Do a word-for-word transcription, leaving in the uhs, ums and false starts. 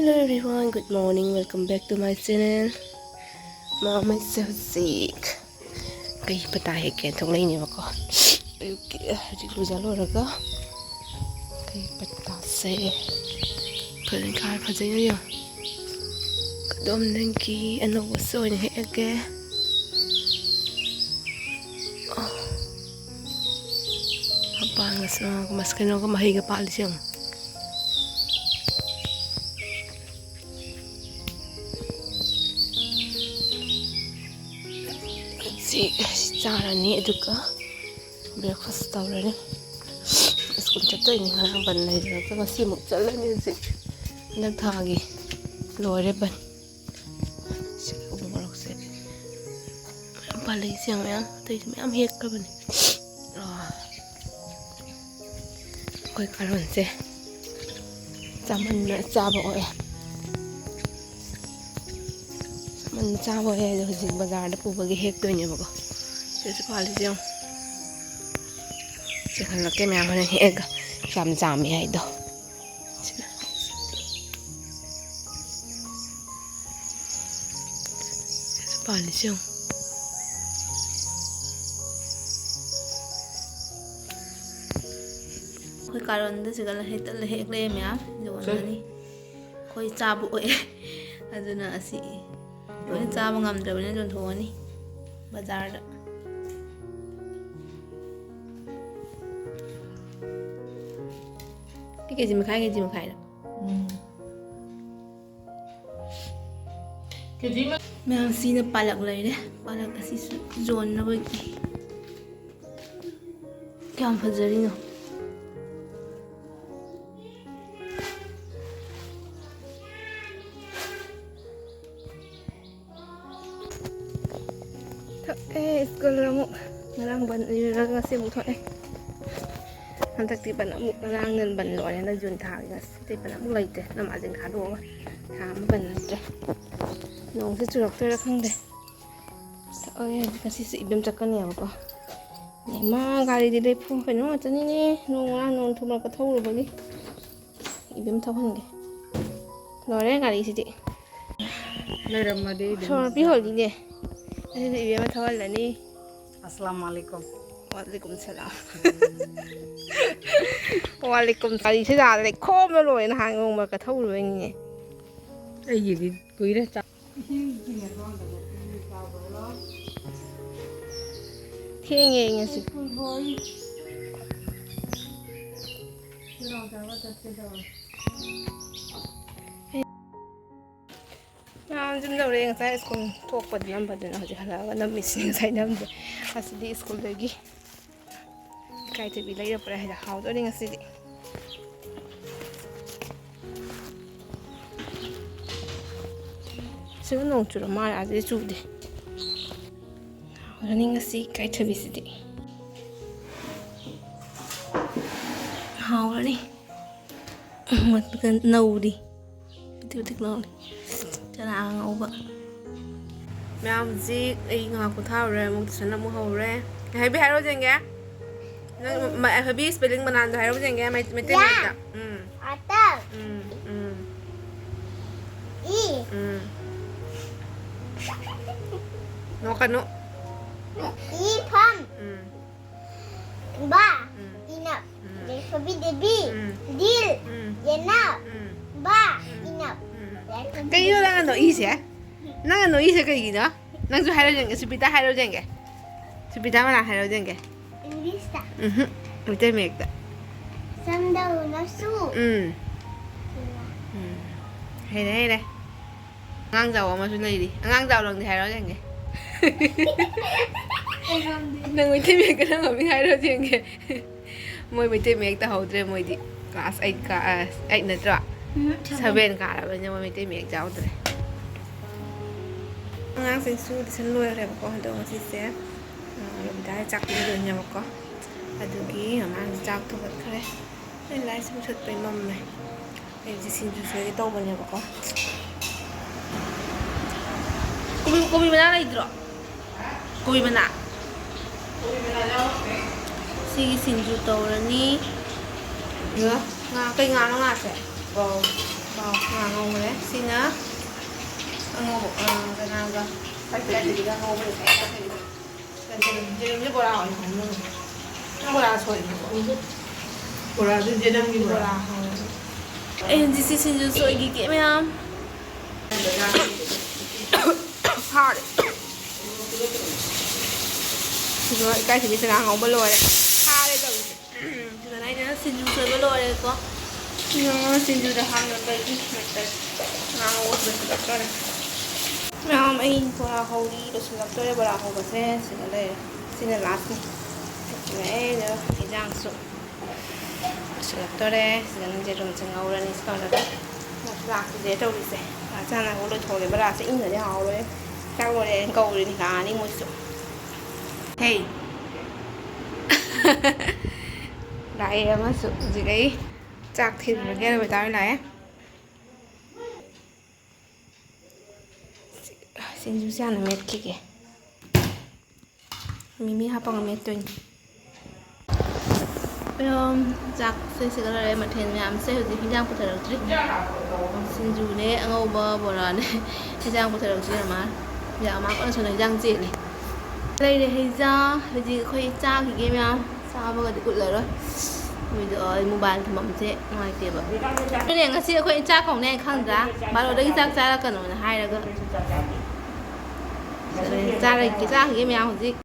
Hello everyone, good morning, welcome back to my channel. ꯃꯥꯝꯃꯩꯁꯦ ꯍꯧꯖꯤꯛ ꯀꯩ ꯄꯇꯥ ꯍꯦꯛꯀꯦ ꯊꯣꯛꯂꯛꯏꯅꯦꯕꯀꯣ꯫ ꯑꯌꯨꯛꯀꯤ ꯍꯧꯖꯤꯛ ꯂꯨꯖ ꯂꯣꯏꯔꯒ ꯀꯩ ꯄꯇꯥꯁꯦ ꯐꯖꯅ ꯀꯥꯔ ꯐꯖꯩꯅ ꯌꯦꯡꯉꯣ꯫ ꯀꯗꯣꯝꯗꯒꯤ ꯑꯅꯧꯕꯁꯨ ꯑꯣꯏꯅ ꯍꯦꯛꯑꯒꯦ꯫ ꯑꯣ꯫ ꯃꯄꯥꯟꯒꯁꯨ ꯃꯁ-, ꯀꯩꯅꯣꯒ ꯃꯍꯩꯒ ꯄꯥꯜꯂꯤꯁꯦ ꯌꯦꯡꯉꯣ꯫ ꯁꯤ, ꯁꯤ ꯆꯥꯔꯅꯤ, ꯑꯗꯨꯒ breakfast ꯇꯧꯔꯅꯤ꯫ ꯁ꯭ꯀꯨꯜ ꯆꯠꯇꯣꯏꯅꯤ, ꯉꯔꯥꯡ ꯕꯟ ꯂꯩꯔꯨꯔꯒ ꯉꯁꯤ ꯑꯃꯨꯛ ꯆꯠꯂꯅꯤ꯫ ꯍꯧꯖꯤꯛ ꯍꯟꯗꯛ ꯊꯥꯒꯤ ꯂꯣꯏꯔꯦ ꯕꯟ꯫ ꯁꯤ ꯎ ꯃꯣꯔꯣꯛꯁꯦ ꯃꯌꯥꯝ ꯄꯥꯜꯂꯛꯏꯁꯦ ꯃꯌꯥꯝ, ꯑꯇꯩꯁꯨ ꯃꯌꯥꯝ ꯍꯦꯛꯈ꯭ꯔꯕꯅꯤ꯫ ꯑꯥ, ꯑꯩꯈꯣꯏ ꯀꯥꯔꯣꯟꯁꯦ ꯆꯥꯃꯟꯅ ꯆꯥꯕ ꯑꯣꯏ꯫ ꯆꯥꯃꯟꯅ ꯆꯥꯕ ꯑꯣꯏ꯫ ꯑꯗꯣ ꯍꯧꯖꯤꯛ ꯕꯖꯥꯔꯗ ꯄꯨꯕꯒꯤ ꯍꯦꯛꯇꯣꯏꯅꯦꯕꯀꯣ꯫ ꯁꯤꯗꯁꯨ ꯄꯥꯜꯂꯤꯁꯦ ꯌꯦꯡꯉꯣ꯫ ꯆꯤꯡꯍꯜꯂꯛꯀꯦ ꯃꯌꯥꯝ ꯍꯣꯔꯦꯟ ꯍꯦꯛꯑꯒ꯫ ꯌꯥꯝ ꯆꯥꯝꯃꯤ ꯍꯥꯏꯗꯣ꯫ ꯁꯤꯅ ꯄꯥꯜꯂꯤꯁꯦ ꯌꯦꯡꯉꯣ꯫ ꯑꯩꯈꯣꯏ ꯀꯥꯔꯣꯟꯗ ꯁꯤꯒ ꯍꯦꯛꯇ ꯍꯦꯛ ꯂꯩꯔꯦ ꯃꯌꯥꯝ ꯌꯣꯟꯒꯅꯤ꯫ ꯑꯩꯈꯣꯏ ꯆꯥꯕ ꯑꯣꯏ꯫ ꯑꯗꯨꯅ ꯑꯁꯤ ꯂꯣꯏꯅ ꯆꯥꯕ ꯉꯝꯗ꯭ꯔꯕꯅꯤꯅ ꯌꯣꯟꯊꯣꯛꯑꯅꯤ ꯕꯖꯥꯔꯗ꯫ ꯁꯤ ꯀꯦꯖꯤ ꯃꯈꯥꯏ, ꯀꯦꯖꯤ ꯃꯈꯥꯏꯔ? ꯎꯝ꯫ ꯀꯦꯖꯤ ꯑꯃ꯫ ꯃꯌꯥꯝ ꯁꯤꯅ ꯄꯥꯂꯛ ꯂꯩꯔꯦ꯫ ꯄꯥꯂꯛ ꯑꯁꯤꯁꯨ ꯌꯣꯟꯅꯕꯒꯤ꯫ ꯀꯌꯥꯝ ꯐꯖꯔꯤꯅꯣ꯫ ꯊꯛꯑꯦ, ꯁ꯭ꯀꯨꯜ ꯑꯃꯨꯛ꯫ ꯉꯔꯥꯡ ꯕꯟ ꯂꯩꯔꯨꯔꯒ ꯉꯁꯤ ꯑꯃꯨꯛ ꯊꯣꯛꯑꯦ꯫ ꯍꯟꯗꯛꯇꯤ ꯕꯟ ꯑꯃꯨꯛ, ꯉꯔꯥꯡꯅ ꯕꯟ ꯂꯣꯏꯔꯦꯅ ꯖꯨꯟ ꯊꯥꯒꯤ꯫ ꯉꯁꯤꯗꯤ ꯕꯟ ꯑꯃꯨꯛ ꯂꯩꯇ꯭ꯔꯦ, ꯅꯣꯡꯃꯥꯏꯖꯤꯡ ꯊꯥꯗꯣꯛꯑꯒ ꯊꯥ ꯑꯃ ꯕꯟ ꯂꯩꯇ꯭ꯔꯦ꯫ ꯅꯣꯡꯁꯦ ꯆꯨꯔꯛꯇꯣꯏꯔꯥ ꯈꯪꯗꯦ꯫ ꯊꯛꯑꯒꯦ ꯍꯧꯖꯤꯛ꯫ ꯉꯁꯤꯁꯦ ꯏꯕꯦꯝ ꯆꯠꯀꯅꯦꯕꯀꯣ꯫ ꯏꯃꯥ, ꯒꯥꯔꯤꯗꯤ ꯂꯩꯐꯝ ꯀꯩꯅꯣ ꯉꯥꯛꯇꯅꯤꯅꯦ, ꯅꯣꯡ ꯉꯔꯥꯡ ꯅꯣꯡ ꯊꯨꯝꯂꯛꯄ ꯊꯧꯔꯨꯕꯒꯤ꯫ ꯏꯕꯦꯝ ꯊꯧꯍꯟꯒꯦ꯫ ꯂꯣꯏꯔꯦ ꯒꯥꯔꯤꯁꯤꯗꯤ꯫ ꯂꯩꯔꯝꯃꯗꯤ ꯑꯗꯨꯝ ꯁꯣꯔ ꯄꯤꯍꯣꯜꯂꯤꯅꯦ꯫ ꯑꯁꯤꯗꯤ ꯏꯕꯦꯝꯃ ꯊꯧꯍꯜꯂꯅꯤ꯫ ꯑꯁꯂꯥꯝ ꯑꯂꯩꯀꯨꯝ꯫ ꯋꯥꯂꯩꯀꯨꯝ ꯁꯂꯥꯝ꯫ ꯋꯥꯂꯩꯀꯨꯝ꯫ ꯒꯥꯔꯤꯁꯤꯗ ꯂꯩꯈꯣꯝꯅ ꯂꯣꯏꯔꯦ, ꯅꯍꯥꯟ ꯅꯣꯡꯃ ꯀꯊꯧꯔꯨꯕꯩꯅꯤꯅꯦ꯫ ꯑꯩꯒꯤꯗꯤ ꯀꯨꯏꯔꯦ ꯆꯥ-, ꯊꯦꯡꯉꯦ ꯑꯩ ꯉꯁꯤ꯫ ꯃꯌꯥꯝ ꯑꯗꯨꯝ ꯇꯧꯔꯦ꯫ ꯉꯁꯥꯏ ꯁ꯭ꯀꯨꯜ ꯊꯣꯛꯄꯗ ꯅꯝꯕꯗꯨꯅ ꯍꯧꯖꯤꯛ ꯍꯜꯂꯛꯑꯒ ꯅꯝꯃꯤꯁꯤꯅꯤ꯫ ꯉꯁꯥꯏ ꯅꯝꯗꯦ꯫ ꯑꯁꯤꯗꯤ ꯁ꯭ꯀꯨꯜꯗꯒꯤ ꯏꯀꯥꯏꯊꯕꯤ ꯂꯩꯔꯛꯄ꯭ꯔꯥ ꯍꯥꯏꯗ ꯍꯥꯎꯗꯣꯔꯤ ꯉꯁꯤꯗꯤ꯫ ꯁꯤꯕꯨ ꯅꯣꯡ ꯆꯨꯔ ꯃꯥꯜꯂꯦ, ꯑꯗꯨꯗꯤ ꯆꯨꯗꯦ꯫ ꯍꯥꯎꯔꯅꯤ ꯉꯁꯤ ꯏꯀꯥꯏꯊꯕꯤꯁꯤꯗꯤ꯫ ꯍꯥꯎꯔꯅꯤ꯫ ꯅꯧꯔꯤ꯫ ꯄꯤꯇꯤꯛ ꯄꯤꯇꯤꯛ ꯂꯥꯎꯔꯤ꯫ ꯆꯅꯥ ꯉꯧꯕ꯫ ꯃꯌꯥꯝ ꯍꯧꯖꯤꯛ ꯑꯩ ꯉꯥꯏꯍꯥꯛ ꯄꯣꯊꯥꯔꯨꯔꯦ, ꯑꯃꯨꯛ ꯇꯨꯏꯁꯟ ꯑꯃꯨꯛ ꯍꯧꯔꯦ꯫ ꯍꯥꯏꯕꯤ ꯍꯥꯏꯔꯣ ꯌꯦꯡꯒꯦ꯫ ꯅꯪ ꯃ-, ꯍꯥꯏꯕꯤ ꯁ꯭ꯄꯦꯂꯤꯡ ꯕꯅꯥꯟꯗꯣ ꯍꯥꯏꯔꯣ ꯌꯦꯡꯒꯦ, ꯃꯩ-, ꯃꯩꯇꯩ ꯌꯥ꯫ ꯃꯌꯦꯛꯇ꯫ ꯎꯝ꯫ ꯑꯇꯞ꯫ ꯎꯝ, ꯎꯝ꯫ ꯏ꯫ ꯎꯝ꯫ ꯅꯣꯛꯀꯅꯨ꯫ ꯏꯐꯝ꯫ ꯎꯝ꯫ ꯕꯥ꯫ ꯎꯝ꯫ ꯏꯅꯞ꯫ ꯎꯝ꯫ ꯌꯥꯏꯐꯕꯤ ꯗꯦꯕꯤ꯫ ꯎꯝ꯫ ꯗꯤꯜ꯫ ꯎꯝ꯫ ꯌꯦꯅꯞ꯫ ꯎꯝ꯫ ꯕꯥ꯫ ꯎꯝ꯫ ꯏꯅꯞ꯫ ꯎꯝ꯫ ꯌꯥꯏꯐꯕꯤ ꯀꯩꯅꯣ ꯅꯪꯅ ꯅꯣꯛꯏꯁꯦ? ꯅꯪꯅ ꯅꯣꯛꯏꯁꯦ ꯀꯩꯒꯤꯅꯣ? ꯅꯪꯁꯨ ꯍꯥꯏꯔꯣ ꯌꯦꯡꯒꯦ, ꯁꯨꯄꯤꯇꯥ ꯍꯥꯏꯔꯣ ꯌꯦꯡꯒꯦ꯫ ꯁꯨꯄꯤꯇꯥ ꯃꯅꯥ ꯍꯥꯏꯔꯣ ꯌꯦꯡꯒꯦ꯫ ꯏꯪꯂꯤꯁꯇ꯫ ꯎꯝꯍꯨꯝ, ꯃꯩꯇꯩ ꯃꯌꯦꯛꯇ꯫ ꯁꯝꯗꯧꯅꯁꯨ꯫ ꯎꯝ꯫ ꯎꯝ꯫ ꯍꯩꯔꯦ, ꯍꯩꯔꯦ꯫ ꯑꯉꯥꯡ ꯖꯥꯎ ꯑꯃꯁꯨ ꯂꯩꯔꯤ꯫ ꯑꯉꯥꯡ ꯖꯥꯎ ꯅꯪꯗꯤ ꯍꯥꯏꯔꯣ ꯌꯦꯡꯒꯦ꯫ ꯅꯪ ꯃꯩꯇꯩ ꯃꯌꯦꯛ ꯀꯔꯝꯕ ꯃꯤ ꯍꯥꯏꯔꯣ ꯌꯦꯡꯒꯦ꯫ ꯃꯣꯏ ꯃꯩꯇꯩ ꯃꯌꯦꯛ ꯇꯍꯧꯗ꯭ꯔꯦ ꯃꯣꯏꯗꯤ꯫ ꯀ꯭ꯂꯥꯁ ꯑꯩꯠ ꯀꯥ-, ꯑ, ꯑꯩꯠ ꯅꯠꯇ꯭ꯔꯣ? ꯎꯝ, ꯁꯚꯦꯟ꯫ ꯁꯚꯦꯟ ꯀꯥꯔꯕꯅꯤꯅ ꯃꯣꯏ ꯃꯩꯇꯩ ꯃꯌꯦꯛ ꯌꯥꯎꯗ꯭ꯔꯦ꯫ ꯑꯉꯥꯡꯁꯤꯡꯁꯨ ꯇꯨꯏꯁꯟ ꯂꯣꯏꯈ꯭ꯔꯦꯕꯀꯣ꯫ ꯑꯗꯣ ꯉꯁꯤꯁꯦ, ꯑ, ꯔꯣꯕꯤꯇꯥꯒꯤ ꯆꯥꯛ ꯄꯤꯖꯗꯣꯏꯅꯦꯕꯀꯣ꯫ ꯑꯗꯨꯒꯤ ꯃꯃꯥꯡꯁꯦ ꯆꯥꯛ ꯊꯣꯡꯒꯠꯈ꯭ꯔꯦ꯫ ꯑꯩ ꯂꯥꯏꯠꯁꯦ ꯃꯨꯊꯠꯄꯩ ꯃꯝꯃꯦ꯫ ꯑꯩ ꯍꯧꯖꯤꯛ ꯁꯤꯡꯖꯨ ꯁꯣꯏꯒꯦ ꯇꯧꯕꯅꯦꯕꯀꯣ꯫ ꯀꯣꯕꯤ, ꯀꯣꯕꯤ ꯃꯅꯥ ꯂꯩꯇ꯭ꯔꯣ? ꯀꯣꯕꯤ ꯃꯅꯥ꯫ ꯁꯤꯒꯤ ꯁꯤꯡꯖꯨ ꯇꯧꯔꯅꯤ꯫ ꯉꯥ, ꯉꯥ, ꯀꯩ ꯉꯥꯅꯣ ꯉꯥꯁꯦ? ꯑꯣ꯫ ꯑꯥ, ꯉꯥ ꯉꯧꯈ꯭ꯔꯦ꯫ ꯁꯤꯅ ꯑꯉꯧꯕ, ꯑꯥ, ꯀꯅꯥꯒ? ꯀꯩꯅꯣ, ꯌꯦꯔꯨꯝꯁꯦ ꯕꯣꯔꯥ ꯑꯣꯏꯅ ꯍꯧꯅꯕꯅꯦ꯫ ꯅꯪ ꯕꯣꯔꯥ ꯁꯣꯏꯗ꯭ꯔꯕꯣ? ꯕꯣꯔꯥꯗꯨ ꯖꯦꯅꯝꯒꯤ ꯕꯣꯔꯥ꯫ ꯕꯣꯔꯥ ꯍꯧꯔꯦ꯫ ꯑꯩ ꯍꯧꯖꯤꯛꯁꯤ ꯁꯤꯡꯖꯨ ꯁꯣꯏꯈꯤꯒꯦ ꯃꯌꯥꯝ꯫ ꯐꯥꯔꯦ꯫ ꯁꯤꯡꯖꯨ ꯏꯀꯥꯏꯊꯤꯕꯤ ꯆꯅꯥ ꯉꯧꯕ ꯂꯣꯏꯔꯦ꯫ ꯐꯥꯔꯦ ꯇꯧꯔꯤꯁꯦ꯫ ꯎꯝ, ꯁꯤꯗꯅ ꯑꯩꯅ ꯁꯤꯡꯖꯨ ꯁꯣꯏꯕ ꯂꯣꯏꯔꯦꯀꯣ꯫ ꯎꯝ, ꯁꯤꯡꯖꯨꯗ ꯍꯥꯞꯅꯕꯒꯤ ꯃꯆꯜ ꯉꯥ ꯉꯧꯕꯁꯨ ꯂꯣꯏꯁꯤꯜꯂꯛꯇꯣꯔꯦ꯫ ꯃꯌꯥꯝ, ꯑꯩ ꯕꯣꯔꯥ ꯍꯧꯔꯤ, ꯂꯣꯏꯁꯤꯜꯂꯛꯇꯣꯔꯦ ꯕꯣꯔꯥ ꯍꯧꯕꯁꯦ꯫ ꯁꯤꯗ ꯂꯩꯔꯦ꯫ ꯁꯤꯅ ꯂꯥꯁꯅꯤ꯫ ꯑꯗꯨꯅ ꯑꯩꯅ ꯏꯟꯖꯥꯡꯁꯨ ꯂꯣꯏꯁꯤꯜꯂꯛꯇꯣꯔꯦ꯫ ꯁꯤꯗꯅ ꯌꯦꯔꯨꯝꯁꯦ ꯉꯧꯔꯅꯤ꯫ ꯁꯤ ꯂꯣꯏꯔꯒ ꯃꯁꯂꯥꯁꯤꯗꯤ ꯇꯧꯔꯤꯁꯦ꯫ ꯆꯥꯅꯕ ꯂꯣꯏꯊꯣꯛꯑꯒꯦ꯫ ꯕꯣꯔꯥꯁꯦ ꯏꯪꯗ꯭ꯔꯗꯤ ꯍꯥꯎꯔꯣꯏ꯫ ꯆꯥꯛ ꯂꯣꯏꯔꯦ ꯀꯧꯔꯤꯅꯤ꯫ ꯂꯥꯛꯑꯅꯤ ꯃꯣꯏꯁꯨ꯫ ꯍꯦ꯫ ꯂꯥꯛꯑꯦ ꯑꯃꯁꯨ꯫ ꯍꯧꯖꯤꯛ ꯑꯩ ꯆꯥꯛ ꯊꯤꯟꯕꯒꯤ ꯑꯗꯨ ꯇꯥꯔ ꯂꯥꯛꯑꯦ꯫ ꯁꯤꯡꯖꯨꯁꯦ ꯍꯥꯟꯅ ꯃꯦꯠꯈꯤꯒꯦ꯫ ꯃꯤꯃꯤ ꯍꯥꯞꯄꯒ ꯃꯦꯠꯇꯣꯏꯅꯤ꯫ ꯑꯗꯨꯝ ꯆꯥꯛꯁꯦ ꯁꯤꯒ ꯂꯣꯏꯔꯦ꯫ ꯃꯊꯦꯜ ꯃꯌꯥꯝꯁꯦ ꯍꯧꯖꯤꯛ ꯍꯤꯟꯖꯥꯡ ꯄꯨꯊꯔꯛꯇ꯭ꯔꯤ꯫ ꯁꯤꯡꯖꯨꯅꯦ, ꯑꯉꯧꯕ ꯕꯣꯔꯥꯅꯦ, ꯍꯤꯟꯖꯥꯡ ꯄꯨꯊꯔꯛꯇ꯭ꯔꯤ꯫ ꯑꯃ ꯍꯤꯟꯖꯥꯡ ꯑꯃ ꯀꯣꯟꯅ ꯁꯣꯝꯗ ꯍꯤꯟꯖꯥꯡ ꯆꯦꯜꯂꯤ꯫ ꯂꯩꯔꯦ ꯍꯤꯟꯖꯥꯡ꯫ ꯍꯧꯖꯤꯛ ꯑꯩꯈꯣꯏ ꯆꯥꯈꯤꯒꯦ ꯃꯌꯥꯝ꯫ ꯆꯥꯕꯒꯗꯤ ꯎꯠꯂꯔꯣꯏ꯫ ꯃꯣꯏꯗꯣ, ꯑꯩ ꯃꯣꯕꯥꯏꯜ ꯊꯝꯐꯝꯁꯦ ꯅꯨꯡꯉꯥꯏꯇꯦꯕ꯫ ꯑꯗꯨꯅꯦ ꯉꯁꯤ ꯑꯩꯈꯣꯏ ꯆꯥꯛ ꯀꯧꯅꯦ ꯈꯪꯗ꯭ꯔꯥ? ꯕꯥꯔꯣꯗꯒꯤ ꯆꯥꯛ ꯆꯥꯔꯛꯀꯅꯣꯅ ꯍꯥꯏꯔꯒ꯫ ꯆꯥꯔꯛꯀꯦ, ꯆꯥꯈꯤꯒꯦ ꯃꯌꯥꯝ ꯍꯧꯖꯤꯛ꯫